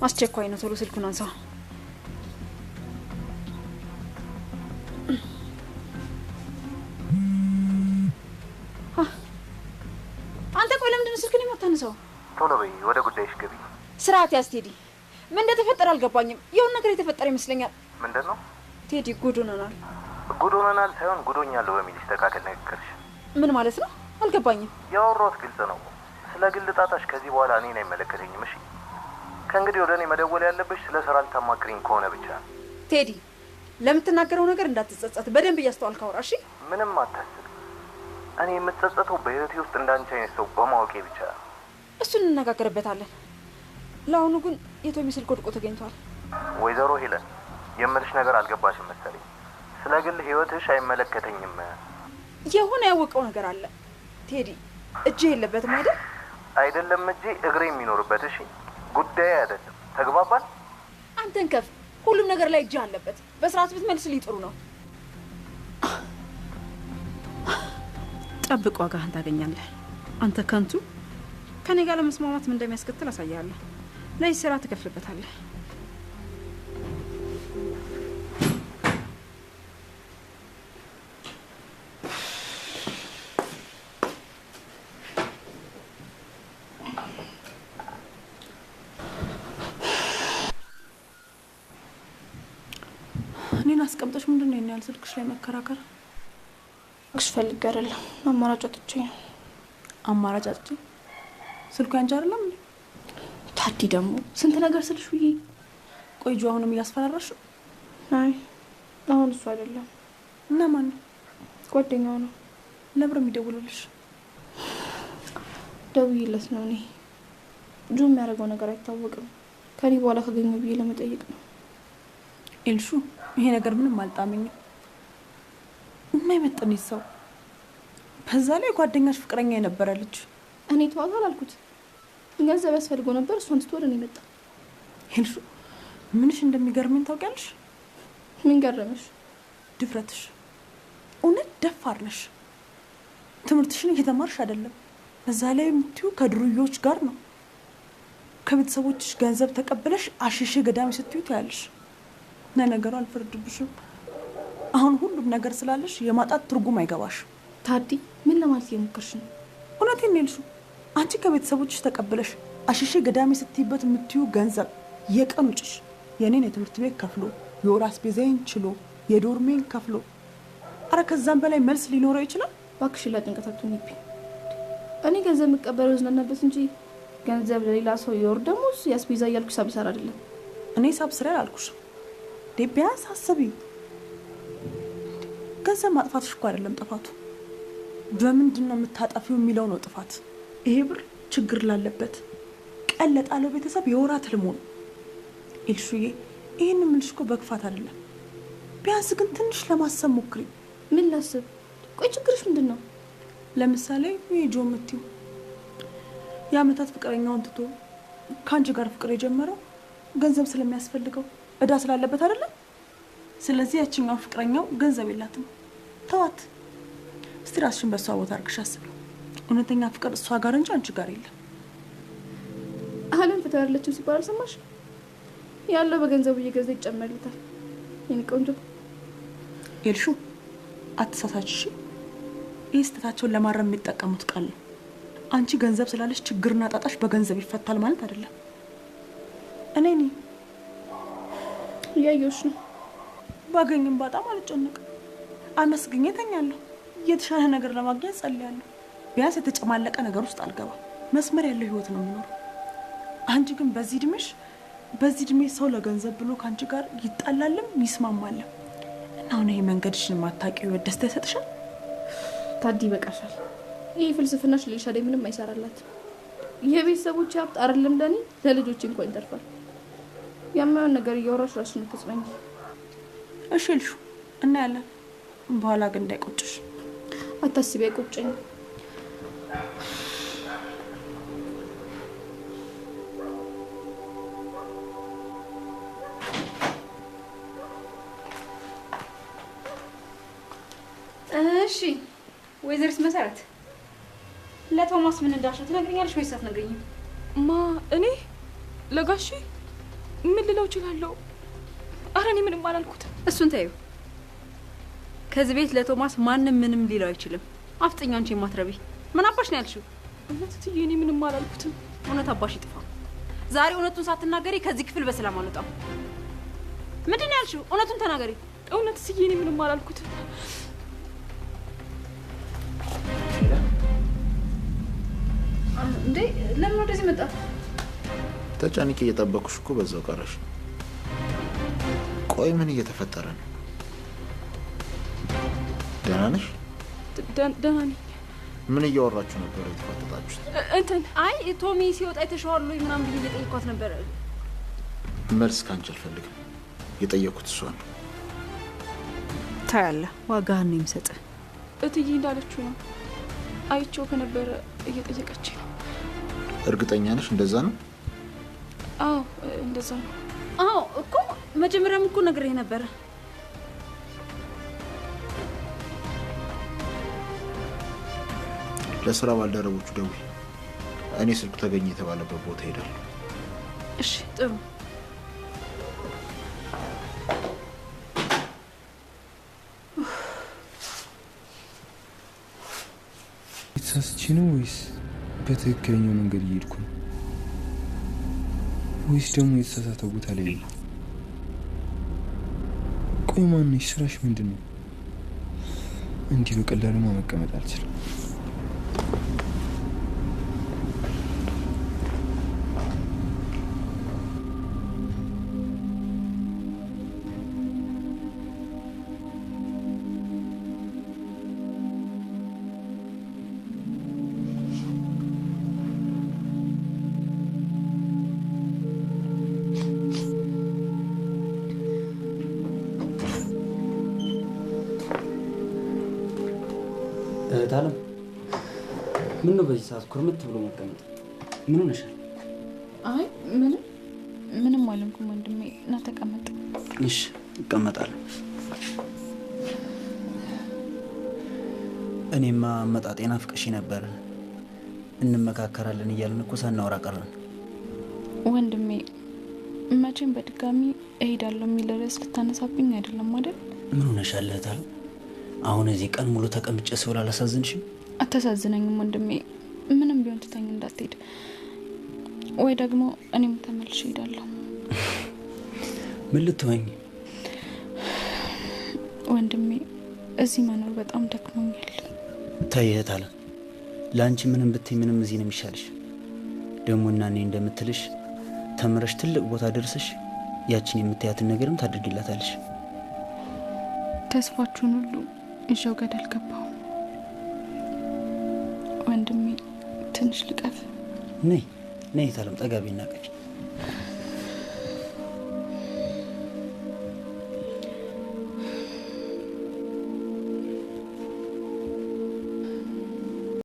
አስቸኳይ ነው፣ ቶሎ ስልኩን አንሳ። አንተ ቆይ፣ ለምንድን ነው ስልክን የማታነሳው? ቶሎ በይ፣ ወደ ጉዳይሽ ግቢ። ስርዓት ያዝ ቴዲ። ምን እንደተፈጠረ አልገባኝም። የሆነ ነገር የተፈጠረ ይመስለኛል። ምንድን ነው ቴዲ? ጉድ ሆነናል። ጉድ ሆነናል ሳይሆን ጉዶኛለሁ በሚል ይስተካከል ንግግርሽ። ምን ማለት ነው አልገባኝም። ያወራሁት ግልጽ ነው። ስለ ግል ጣጣሽ ከዚህ በኋላ እኔን አይመለከተኝም። እሺ፣ ከእንግዲህ ወደ እኔ መደወል ያለብሽ ስለ ስራ ልታማክሪኝ ከሆነ ብቻ። ቴዲ፣ ለምትናገረው ነገር እንዳትጸጸት በደንብ እያስተዋልክ አውራ። እሺ። ምንም አታስብ። እኔ የምጸጸተው በህይወቴ ውስጥ እንዳንቺ አይነት ሰው በማወቄ ብቻ ነው። እሱን እንነጋገርበታለን። ለአሁኑ ግን የቶሚ ስልክ ወድቆ ተገኝቷል። ወይዘሮ ሄለን የምልሽ ነገር አልገባሽም መሰለኝ። ስለ ግል ህይወትሽ አይመለከተኝም። የሆነ ያወቀው ነገር አለ ቴዲ። እጅ የለበትም አይደል? አይደለም እጄ እግሬ የሚኖርበት። እሺ፣ ጉዳይ አይደለም። ተግባባል? አንተን ከፍ ሁሉም ነገር ላይ እጅ አለበት። በስርዓት ብትመልስልኝ ጥሩ ነው። ጠብቅ፣ ዋጋህን ታገኛለህ። አንተ ከንቱ፣ ከኔ ጋር ለመስማማት ምን እንደሚያስከትል አሳያለሁ። ለዚህ ስራ ትከፍልበታለህ። እኔን አስቀምጠሽ ምንድን ነው ያህል ስልክሽ ላይ መከራከር? እሽ ፈልጌ አይደለም፣ አማራጭ አጥቼ ነው። አማራጭ አጥቼ? ስልኩ ያንቺ አይደለም እንዴ? ታዲ ደግሞ ስንት ነገር ስልሽ ውዬ። ቆይ ጆ አሁንም እያስፈራራሽ? አይ አሁን እሱ አይደለም። እና ማን ነው? ጓደኛው ነው። ለምን የሚደውልልሽ? ደውዬለት ነው እኔ። ጆ የሚያደርገው ነገር አይታወቅም። ከኔ በኋላ ካገኘው ብዬ ለመጠየቅ ነው። ኤልሹ ይሄ ነገር ምንም አልጣመኝም። የማይመጥን ሰው፣ በዛ ላይ ጓደኛሽ ፍቅረኛ የነበረ ልጅ። እኔ ተዋት አላልኩት። ገንዘብ ያስፈልገው ነበር፣ እሷን ትቶ ወደ እኔ መጣ። ኤልሹ ምንሽ እንደሚገርመኝ ታውቂያለሽ? ምን ገረመሽ? ድፍረትሽ። እውነት ደፋር ነሽ። ትምህርትሽን እየተማርሽ አይደለም፣ በዛ ላይ የምትይው ከድሩዮች ጋር ነው። ከቤተሰቦችሽ ገንዘብ ተቀብለሽ አሽሼ ገዳሚ ስትዩ ትያለሽ። ለነገሩ አልፈርድብሽም። አሁን ሁሉም ነገር ስላለሽ የማጣት ትርጉም አይገባሽም። ታዲ ምን ለማለት እየሞከርሽ ነው? እውነቴን ነው ኤልሹ። አንቺ ከቤተሰቦችሽ ተቀብለሽ አሽሼ ገዳሚ ስትይበት የምትዩ ገንዘብ የቀን ውጭሽ የኔን የትምህርት ቤት ከፍሎ የወር አስቤዛዬን ችሎ የዶርሜን ከፍሎ፣ አረ ከዛም በላይ መልስ ሊኖረው ይችላል። እባክሽ ለጭንቀት አትሁኚብኝ። እኔ ገንዘብ የምቀበለው ዝናናበት እንጂ ገንዘብ ለሌላ ሰው የወር ደሞዝ የአስቤዛ እያልኩ ሂሳብ እሰራ አይደለም። እኔ ሂሳብ ስሪ አላልኩሽም። ቢያንስ አስቢ። ገንዘብ ማጥፋትሽ እኮ አይደለም ጥፋቱ፣ በምንድን ነው የምታጠፊው የሚለው ነው ጥፋት። ይሄ ብር ችግር ላለበት ቀን ለጣለው ቤተሰብ የወራት ህልሙ ነው። ኤልሹዬ ይህን የምልሽ እኮ በክፋት አይደለም። ቢያንስ ግን ትንሽ ለማሰብ ሞክሪ። ምን ላስብ? ቆይ ችግርሽ ምንድን ነው? ለምሳሌ ይሄ ጆ የምትይው የአመታት ፍቅረኛውን ትቶ ከአንቺ ጋር ፍቅር የጀመረው ገንዘብ ስለሚያስፈልገው እዳ ስላለበት አይደለም። ስለዚህ ያችኛው ፍቅረኛው ገንዘብ የላትም፣ ተዋት። እስቲ ራስሽን በእሷ ቦታ አድርግሽ አስቢው። እውነተኛ ፍቅር እሷ ጋር እንጂ አንቺ ጋር የለም። ዓለም ፍትህ አይደለችም ሲባል አልሰማሽ? ያለው በገንዘቡ እየገዛ ይጨመርለታል። የኔ ቆንጆ ኤልሹ አትሳሳች። እሺ፣ ይህ ስህተታቸውን ለማረም የሚጠቀሙት ቃል ነው። አንቺ ገንዘብ ስላለሽ ችግርና ጣጣሽ በገንዘብ ይፈታል ማለት አይደለም። እኔ እያየሁሽ ነው። ባገኝም ባጣም አልጨነቅም። አመስግኜ እተኛለሁ። የተሻለ ነገር ለማግኘት ጸልያለሁ። ቢያንስ የተጨማለቀ ነገር ውስጥ አልገባም። መስመር ያለው ህይወት ነው የምኖረው። አንቺ ግን በዚህ እድሜሽ በዚህ እድሜ ሰው ለገንዘብ ብሎ ከአንቺ ጋር ይጣላልም ይስማማልም እና አሁን ይሄ መንገድሽን የማታውቂው ህይወት ደስታ ይሰጥሻል? ታዲ ይበቃሻል። ይህ ፍልስፍናሽ ለኤልሻዳይ ምንም አይሰራላት። የቤተሰቦች ሀብት አይደለም ለኔ ለልጆቼ እንኳን ይተርፋል። የማይሆን ነገር እያወራሽ ራስሽን አትጽናኚ። እሺ ኤልሹ እናያለን። በኋላ ግን እንዳይቆጭሽ። አታስቢ፣ አይቆጨኝም። እሺ ወይዘሪት መሰረት ለቶማስ ምን እንዳልሽው ትነግሪኛለሽ ወይስ አትነግሪኝም? ማ እኔ ለጋሺ? ምን ልለው እችላለሁ? ኧረ እኔ ምንም አላልኩትም። እሱን ተይው። ከዚህ ቤት ለቶማስ ማንም ምንም ሊለው አይችልም። አፍጥኛ አንቺ የማትረቢ ምን አባሽ ነው ያልሽው? እውነት እትዬ እኔ ምንም አላልኩትም። እውነት አባሽ ይጥፋ። ዛሬ እውነቱን ሳትናገሪ ከዚህ ክፍል በሰላም አልወጣም። ምንድን ነው ያልሽው? እውነቱን ተናገሪ። እውነት እትዬ እኔ ምንም አላልኩትም። እንዴ ለምን ወደዚህ መጣ? ተጨንቄ እየጠበኩሽ እኮ በዛው ቀረሽ። ቆይ ምን እየተፈጠረ ነው? ደህና ነሽ? ደህና ነኝ። ምን እያወራችሁ ነበር የተፋጠጣችሁት? እንትን አይ ቶሚ ሲወጣ አይተሽዋል ወይ ምናምን ብዬ እየጠየኳት ነበር። መልስ ካንቺ አልፈልግም። የጠየኩት እሷን ነው። ታያለህ፣ ዋጋህን ነው የምሰጥህ። እትዬ እንዳለችው ነው። አይቼው ከነበረ እየጠየቀች ነው። እርግጠኛ ነሽ እንደዛ ነው? አዎ እንደዛ ነው። አዎ እኮ መጀመሪያም እኮ ነግሬህ ነበረ። ለስራ ባልደረቦቹ ደውይ። እኔ ስልኩ ተገኘ የተባለበት ቦታ ሄዳለሁ። እሺ ጥሩ። የተሳስቼ ነው ወይስ በትክክለኛው መንገድ እየሄድኩ ነው? ወይስ ደግሞ የተሳሳተ ቦታ ላይ ነው? ቆይ ማነሽ? ስራሽ ምንድን ነው? እንዲህ በቀላሉማ መቀመጥ አልችልም። እህት አለም፣ ምን ነው በዚህ ሰዓት ኩርምት ብሎ መቀመጥ? ምን ሆነሻል? አይ ምንም ምንም አልሆንኩም ወንድሜ፣ ና ተቀመጥ። እሺ እቀመጣለሁ። እኔማ አመጣጤ ናፍቀሽ ነበር። እንመካከራለን እያልን እኮ ሳናወራ ቀረን። ወንድሜ መቼም በድጋሚ እሄዳለሁ የሚል ርዕስ ልታነሳብኝ አይደለም አይደል? ምን ሆነሻል እህት አለም? አሁን እዚህ ቀን ሙሉ ተቀምጬ ስውል አላሳዝንሽም? አታሳዝነኝም ወንድሜ። ምንም ቢሆን ትተኝ እንዳትሄድ፣ ወይ ደግሞ እኔም ተመልሼ እሄዳለሁ። ምን ልትሆኝ? ወንድሜ እዚህ መኖር በጣም ደክሞኛል። ተይ እህት አለም፣ ለአንቺ ምንም ብትይ ምንም እዚህ ነው የሚሻልሽ። ደግሞ እና እኔ እንደምትልሽ ተምረሽ ትልቅ ቦታ ደርሰሽ ያችን የምታያትን ነገርም ታድርጊላታለሽ። ተስፋችሁን ሁሉ ይዤው ገደል ገባሁ። ወንድሜ ትንሽ ልቀፍ። ነይ ነይ እህት አለም፣ ጠጋ በይና ቀፊ።